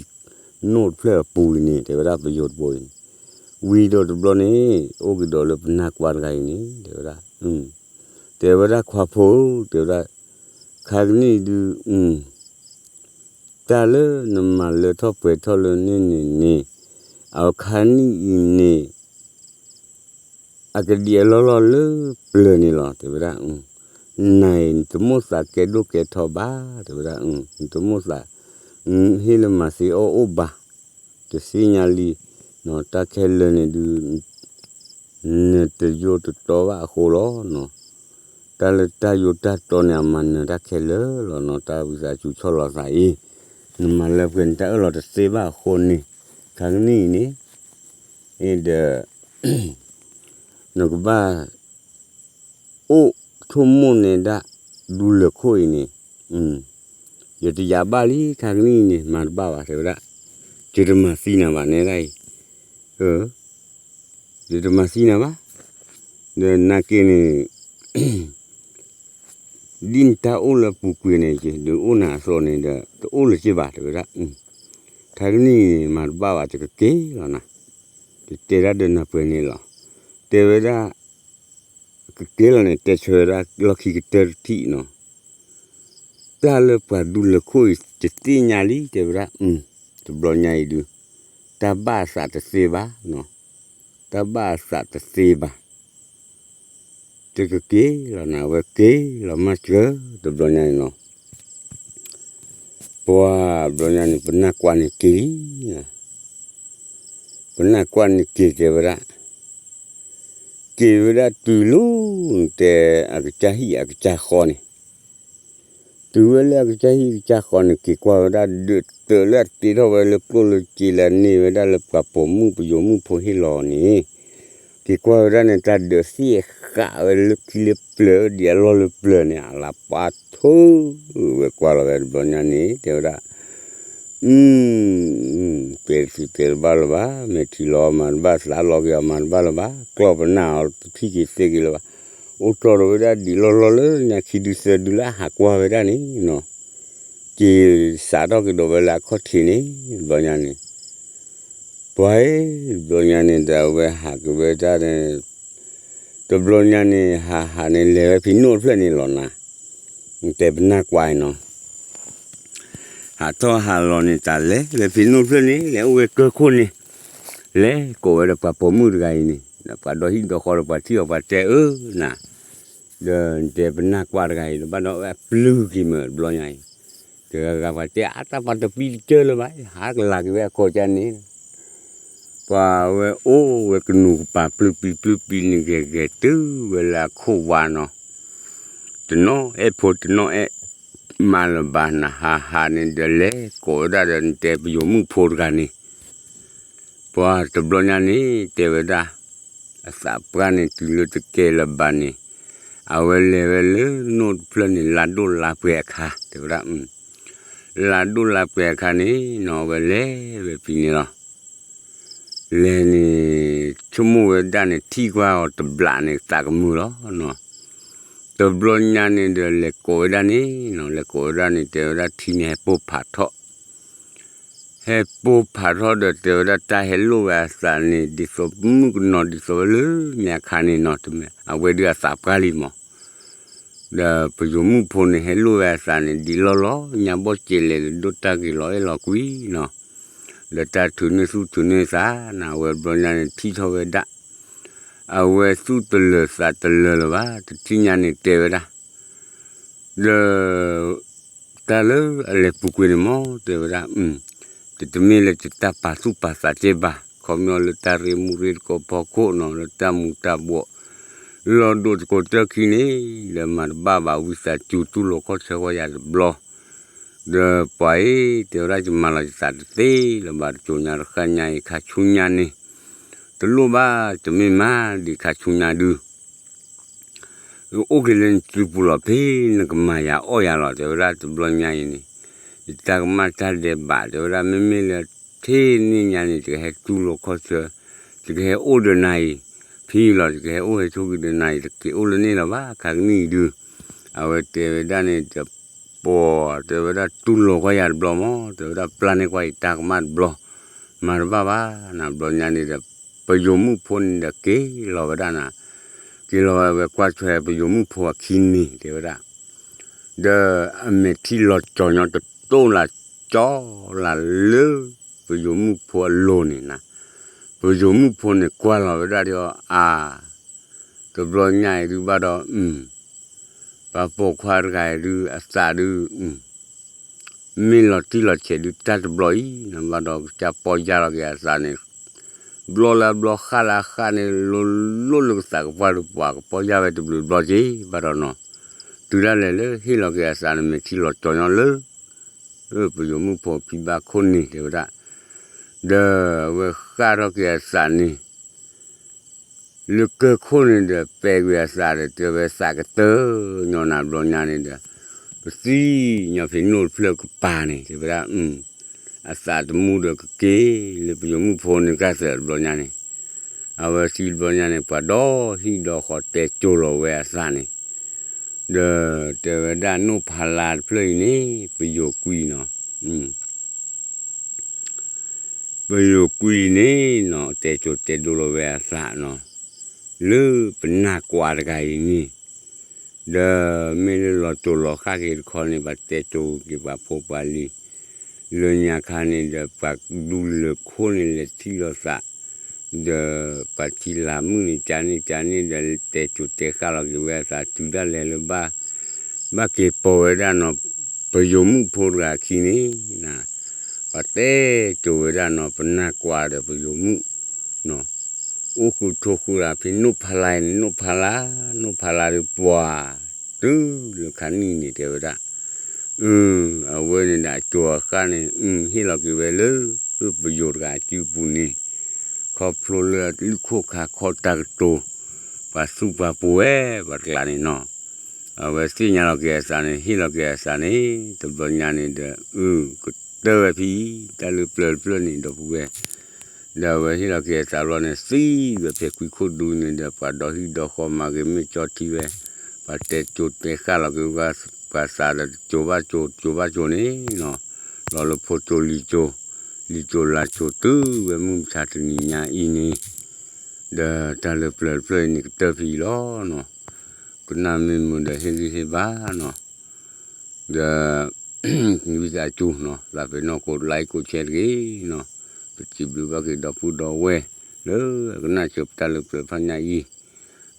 နိၣ်တဖျၢၣ်အပူၤအံၤန့ၣ် တဲဝဲဒၣ်ပယိၤတဘိအံၤန့ၣ်, ဝံၤဒီးတဘျီန့ၣ် အိၣ်က့ၤဒီးလၢပနၢ်ကွၢ်တဂၤအံၤန့ၣ် တဲဝဲဒၣ်, တဲဝဲဒၣ်ခွါဖိ, တဲဝဲဒၣ်, ခါကနံၣ်ဒုး တၢ်လၢနမၤလၢထီၣ်ပှဲၤထီၣ်လၢန့ၣ်န့ၣ်န့ၣ်, အခါနံၣ်အံၤန့ၣ် အကဒံးအလီၢ်လီၢ်လၢပျၢၤန့ၣ်လီၤ တဲဝဲဒၣ်, နၤအံၤ နတမိၣ်သးကဲဒိၣ်ကဲထီဘၣ် တဲဝဲဒၣ်, နတမိၣ်သး ဟ့ၣ်လၢမၤသ့အီၣ်အိၣ်ဘၣ်, တသ့ၣ်ညါလံ, တၢ်ခဲလၢာ်န့ၣ်ဒုး နတယိတတီဘၣ်အဃိလီၤနီၤ, တၢ်လၢတၢ်ယိတၢ်တီန့ၣ် အမၤနၢၤတၢ်ခဲလၢာ်လီၤနီၤ, တၢ်ဝံသးစူၤဆီၣ်လီၤသးအံၤ, နမၤလၢပှဲၤနတၢ်အၢၣ်လီၤတသ့ဘၣ်အဃိန့ၣ်, ခါကနံၣ်အံၤန့ၣ်, ဒီး နကဘၣ် အိၣ်ဆိကမိၣ်န့ၢ်ဒၣ်ဒူလၢာ်ခိၣ်အံၤန့ၣ်, ယတယာ်ဘၣ်လံ ခါကနံၣ်အံၤန့ၣ် မၤတဘၣ်ဘၣ် တဲဝဲဒၣ်, ယတမၤသံနၤဘၣ်နဲဒၣ်အံၤ, ယတမၤသံနၤဘၣ်, ဒီးနာ်က့န့ၣ် ဒ်နတၢ်အိၣ်လၢပူၤကွံာ်န့ၣ် ယဒုးအိၣ်နၤအသိးန့ၣ်ဒီး တအိၣ်လၢၤက့ဘၣ် တဲဝဲဒၣ်, ခါကနံၣ်အံၤန့ၣ် မၤတဘၣ်ဘၣ် ယကက့ၤလီၤနၤ, ယတဲဒၣ်ဒီးနၤပှဲၤန့ၣ်လီၤ, တဲဝဲဒၣ် ကက့ၤလီၤန့ၣ် တဲဆၢဝဲဒၣ်လီၢ်ခံကတၢၢ်တထံၣ်နီၤ, တၢ်လၢပှၤဒူလၢာ်ခိၣ်အံၤ ယသ့ၣ်ညါလံ တဲဝဲဒၣ်, တဘျီညါအံၤဒုး တၢ်ဘၣ်အသးတသ့ဘၣ်နီၤ, တၢ်ဘၣ်အသးတသ့ဘၣ်, တကက့ၤလီၤနၤ အဝဲက့ၤလီၤမၤစၢၤ တဘျီညါန့ၣ်နီၤ, ပှၤဘျီညါန့ၣ် ပနၢ်ကွၢ်န့ၣ်က့ၤလံ, ပနၢ်ကွၢ်န့ၣ်က့ၤတဲဝဲဒၣ်, က့ၤဝဲဒၣ်တုၤလီၤ နတဲအကစၢ်ဟံၣ်အကစၢ်ဃီန့ၣ်, တုၤဝဲလၢအကစၢ်ဟံၣ်ကစၢ်ဃီန့ၣ် က့ၤကွၢ်ဝဲဒၣ်ဒၢးတၢးလၢအတ့ထီၣ်ဝဲလၢကျိၣ်လၢစ့လၢအန့ၢ်ဝဲဒၣ်လၢပှၤပိာ်မုၣ်ပယိၤမုၣ်ဖိဟ့ၣ်လီၤန့ၣ်, က့ၤကွၢ်ဝဲဒၣ်န့ၣ် တၢ်ဒၢးသ့ၣ်ဃးဝဲလၢခံလၢပျၢၤ ဒ်အလီၢ်လၢပျၢၤန့ၣ် အလၤပှၤထိၣ်ဝဲကွၢ်လီၤဝဲတဘျီညါန့ၣ် တဲဝဲဒၣ် တဲတသ့တဲတဘၣ်လၢၤဘၣ်, မ့ၢ်ထံၣ်လီၤအီၤမၤတဘၣ် သးလီၤက့ၤအီၤမၤတဘၣ်လၢၤဘၣ်, ကျီၢ်ပနၢ်အီၤတထံၣ်က့ၤသ့က့ၤလၢၤဘၣ်, အိၣ်တီၢ်ဒီးဝဲဒၣ်ဒံးလီၢ်လီၢ်လၢညါခံဒုသၢဒုလၢအဟးကွၢ်ဝဲဒၣ်န့ၣ်နီၤ, က့ၤစးထီၣ်က့ၤဒီးဝဲလၢအခီၣ်ထံးန့ၣ် တဘျီညါန့ၣ် ပှၤဧၢ, တဘျီညါန့ၣ်ဒီးအဝဲဟးက့ၤဝဲဒၣ်န့ၣ်, တဘျီညါန့ၣ် ဟးဟးန့ၣ် လဲၤဝဲဖံးနိၣ်တဖျၢၣ်န့ၣ်လီၤနၤ, နတဲပနၢ်ကွၢ်နီၤ, ဟးထီၣ်ဟးလီၤန့ၣ် တၢ်လဲၤဝဲဖံးနိၣ်တဖျၢၣ်န့ၣ် လဲၤအိၣ်ဝဲကၢခိၣ်န့ၣ်, လဲၤကိးဝဲဒီးပှၤပိာ်မုၣ်တဂၤအံၤန့ၣ် ဒီးပှၤဒီဟံၣ်ဒီဃီဒီးပှၤထံၣ်အီၤပှၤတဲအၢနၤ, ဒီးနတဲပနၢ်ကွၢ်တဂၤအံၤ ဒီးဘၣ်ဒီးဝဲအပျုၢ်က့ၤမ့ၢ်တဘျီညါအံၤ, တဂၤဂၤပှၤတဲအါတၢ်ပှၤတပံတကၢလၢၤဘၣ် ဟးကလၤက့ၤဝဲအကိးကါန့ၣ် ပှၤဝဲအိၣ်ဝဲကနူၤကပၤပျုၢ်ပံပျုၢ်ပံန့ၣ်ဂဲၤဂဲၤတုၤဝဲလၢအခိၣ်ဝါနီၤ, တနီၤအဲၣ်ဖိတနီၤအဲၣ်မါလၢၤဘၣ် နဟးဟးန့ၣ်ဒီးလဲၤကိးဝဲဒၣ်ဒီးနတဲပယိၤမုၣ်ဖိတဂၤန့ၣ်, ပှၤတဘျီညါန့ၣ် တဲဝဲဒၣ် အသးပှၢ်န့ၣ်တုၤလၢတကဲလၢၤဘၣ်န့ၣ်, အဝဲလဲၤဝဲလၢနိၣ်တဖျၢၣ်န့ၣ် လါဒိၣ်လါပှဲၤအခါ တဲဝဲဒၣ်, လါဒိၣ်လါပှဲၤအခါန့ၣ်နီၤ အဝဲလဲၤဝဲဖဲန့ၣ်လီၤ. လဲၤန့ၣ် ဆိကမိၣ်ဝဲဒၣ်န့ၣ် ထံၣ်ကွၢ်အီၤတဘျးန့ၣ် သးကမုာ်လီၤနီၤ. တဘျီညါန့ၣ်ဒီး လဲၤကိးဝဲဒၣ်န့ၣ်နီၤ, လဲၤကိးဝဲဒၣ်န့ၣ် တဲဝဲဒၣ်ထံန့ၣ်ဟဲပိၢ်ဖးထီၣ်, ဟဲပိၢ်ဖးထီၣ်ဒီး တဲဝဲဒၣ်တၢ်ဟဲလိၣ်ဝဲအသးန့ၣ် ဒ်သိးမုၣ်ကနီၤ ဒ်သိးဝဲလၢညါခါန့ၣ်နီၤ, အဝဲဒုးအသးပှၢ်လံမး ဒီးပယိၤမုၣ်ဖိန့ၣ်ဟဲလိၣ်ဝဲအသးန့ၣ် ဒ်လီၢ်လီၤ ညါဘီၣ်စဲးလဲၤဒီးတၢ်ဂ့ၤလီၤအဲၣ်လီၤကွံနီၤ, ဒီးတၢ်ထုးန့ၢ်သူၣ်ထုးန့ၢ်သးန့ၣ် အဝဲဘျီညါန့ၣ်ထံၣ်ထီၣ်ဝဲဒၣ်, အဝဲသူၣ်တလၢာ်သးတလၢာ်လၢၤဘၣ်, တထံၣ်ညါန့ၣ်တဲဝဲဒၣ်, ဒီး တၢ်လၢအလဲၤပူၤကွံာ်န့ၣ်မ့ၢ် တဲဝဲဒၣ်, တတမ့ၢ်လၢယတၢ်ပာ်သူၣ်ပာ်သးတ့ၢ်ဘၣ်, ခီပညီလၢတၢ်ရ့မူရ့တကိးဖီခိၣ်နီၤ လၢတၢ်မူၤတၢ်ဘှီး လီၤဒိၣ်တကိးတၢၢ်ခံန့ၣ် ဒီးမၤတဘၣ်ဘၣ် ဝံသးစူၤတူၢ်လိာ်ခီၣ်ဆၢဝဲယၤတဘျီ, ဒီးပှၤအံၤ တဲဝဲဒၣ် ယမၤလီၤယသးတသ့လၢၤဘၣ်, တကၠိညါတဃၣ်ညါအံၤ ခါဆူညါန့ၣ် တလိၣ်ဘၣ် တမ့ၢ်မးဒံး ခါဆူညါဒုး အိၣ်က့ၤလၢနစုပူၤလီၤ, ဖဲနကမၤယၤအီၣ်ယၤလီၤ တဲဝဲဒၣ်, တဘျီညါအံၤန့ၣ် ယတၢ်ကမၣ်တၢ်ဒဲးဘး တဲဝဲဒၣ်, မ့မ့ၢ်လၢထဲန့ၣ်ညါန့ၣ် ယကဟဲတူၢ်လိာ်ခီၣ်ဆၢ, ယကဟဲအိၣ်ဒီးနၤအံၤ ဖဲလီၤ, ယကဟဲအိၣ်ဟဲဆိးက့ၤဒီးနၤအံၤ တက့ၤအိၣ်လၢန့ၣ်လီၤဘၣ် ခါကနံၣ်အံၤဒုး, အဝဲတဲဝဲဒၣ်န့ၣ် တပှီၤ တဲဝဲဒၣ် တူၢ်လိာ်ကွၢ်ယၤတဘျီမး တဲဝဲဒၣ်, ပျၢ်န့ၢ်ကွၢ်ယတၢ်ကမၣ်တဘျီ, မၤတဘၣ်ဘၣ်နၤ, ဘျီညါန့ၣ်ဒီး ပယိၤမုၣ်ဖိန့ၣ်ဒီး က့ၤလီၤဝဲဒၣ်နၤ, က့ၤလီၤဝဲ ဝဲကွၢ်ထွဲပယိၤမုၣ်ဖိအခံန့ၣ် တဲဝဲဒၣ်, ဒီးအမဲာ်ထံလီၤကၠီၤညီ တတိၢ်လၢကၠီလၢ ပယိၤမုၣ်ဖိအလိၤန့ၣ်နၤ, ပယိၤမုၣ်ဖိန့ၣ်ကွၢ်လီၤဝဲဒၣ်ဒီး အါ တဘျီညါအံၤဒုးဘၣ်ဒီး ပှၤပိာ်ခွါတဂၤအံၤဒုး အသးဒုး မ့ၢ်လီၤတံၢ်လီၤဆဲးဒုး တၢ်တဘျီအံၤနၤဘၣ်ဒီး ကစၢ်ပီၢ်ယၢ်လီၤက့ၤအသးန့ၣ်, ဘျီလၢအဘျီ ဃၣ်လၢအဃၣ်န့ၣ် လိၤလိၤလၢကသးကပှၢ်ဒီး ပှၤကပီၢ်ယၢ်ဝဲတဘျုးဘျီက့ၤဘၣ်ဒီးနီၤ, တုၤဒၣ်လဲာ်လၢဟ့ၣ်လီၤက့ၤအသးန့ၣ် မဲာ်ထံလီၤကၠီၤညီလၢ ပယိၤမုၣ်ဖိဖံဘၣ်ခိၣ်န့ၣ် တဲဝဲဒၣ်, ဒီးအဝဲဃၣ်ထီၣ်က့ၤအသးန့ၣ် လၢကၢၢ်ခိၣ်န့ၣ်ဒီး ပဲာ်ကွံာ်အသးဒီး တဲဝဲသးကတၢၢ်ညီနၤဘျီညါန့ၣ်ဒီး ပသံညီဖံးနိၣ်တဖျၢၣ်ကပၤန့ၣ် တဲဝဲဒၣ်, အသးတမူဒီးကက့ၤလၢပယိၤမုၣ်ဖိန့ၣ် ကၢ်သၢးတဘျီညါန့ၣ်, အဝဲသံတဘျီညါန့ၣ် ပှၤဒီဟံၣ်ဒီဃီတဲစိၤလီၤဝဲအသးန့ၣ်, ဒီးတဲဝဲဒၣ် နိၣ်ဖးလါတဖျၢၣ်အံၤန့ၣ် ပယိၤကွံာ်နီၤ ပယိၤကွံာ်န့ၣ်နီၤ တဲစိၤတဲဒိလီၤဝဲအသးနီၤ, လၢပနၢ်ကွၢ်တဂၤအံၤန့ၣ်, ဒီးမ့ၢ်လၢလီၤစိၤလီၤဃၣ်က့ၤတခီန့ၣ် ပှၤတဲစိၤက့ၤပှၤဖိပှၤလံၤ, လၢညါခါန့ၣ်ဒီး ပှၤဒူလၢာ်ခိၣ်န့ၣ် လဲၤထံၣ်လိာ်သး, ဒီးပှၤထံလာ်မုၣ်န့ၣ် ကန့ၣ်ကန့ၣ်ဒီး တဲစိၤတဲဃၣ်လီၤက့ၤဝဲအသး တုၤဒၣ်လဲာ်လၢ ဘၣ်က့ၤပိာ်ဝဲဒၣ်နီၤ, ပယိၤမုၣ်ဖိတဂၤခံန့ၣ် ပှၤတဲစိၤဝဲဒၣ်နီၤ ပနၢ်ကွၢ်ဒီးပယိၤမုၣ်နီၤ, အိၣ်ဃုာ်ထိးဃုာ်လၢဖဲနိၣ်ဖးလါအံၤန့ၣ် နိၣ်ဖးလါ, နိၣ်ဖးလါဒီးပှၤ တုၤလၢခါနံၣ်န့ၣ် တဲဝဲဒၣ်, အဝဲန့ၣ်ဒီးအစိၤအဃၣ်န့ၣ် ဟ့ၣ်လီၤက့ၤဝဲလၢ ပယိၤတဂၤအစုပူၤန့ၣ်, ခီဖျိလၢအလုၢ်ခိၣ်ခါခီတၢ်ကတိၤ, ပှၤသူၣ်ပှၤပိၤဝဲပှၤတကျးန့ၣ်နီၤ, အဝဲသ့ၣ်ညါလီၤက့ၤအသးန့ၣ် ဟ့ၣ်လီၤက့ၤအသးန့ၣ် တဘျီညါန့ၣ်ဒီး အု ကတၢၢ်ဝဲဖဲအံၤ တၢ်လၢပျၢၤတဖျၢၣ်န့ၣ် ဒီပုၢ်ဝဲၢ်, ဒီးအဝဲဟ့ၣ်လီၤက့ၤအသးဘျီန့ၣ် သံဝဲဖဲကွံခိၣ်ဒူန့ၣ်ဒီး ပှၤဒီဟံၣ်ဒီဃီမၤဂ့ၤမ့ၢ်ကၠီထံဝဲ, ပှၤတဲစိၤတဲဃၣ်လီၤက့ၤ ပှၤသးဒီးတစိၤဘၣ်စိၤ တစိၤဘၣ်စိၤန့ၣ်နီၤ, လီၤလၢဖိစိၤလံၤစိၤ, လံၤစိၤလါစိၤတုၤဝဲမုၢ်မဆါတနံၤညါအံၤန့ၣ်, ဒီးတၢ်လၢပျၢၤတဖျၢၣ်အံၤန့ၣ် ကတၢၢ်ဖဲအံၤလီၤနီၤ, ကနၣ်မ့ၢ်မုာ်ဒီးဟ့ၣ်ဂံၢ်ဟ့ၣ်ဘါနီၤ, ဒီး ဝံသးစူၤနီၤ သးပ့ၤနီၣ်ကိး like ကိး share တဂ့ၤနီၤ, ပစံးဘျုးဘၣ်က့ၤဒီပုၢ်ဒီဝဲၢ် လၢအကနၣ်စၢၤပတၢ်လၢပျၢၤဖးညါအံၤ, ဒီး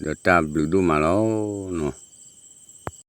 တၢ်ဘျုးဒိၣ်မးလီၤနီၤ.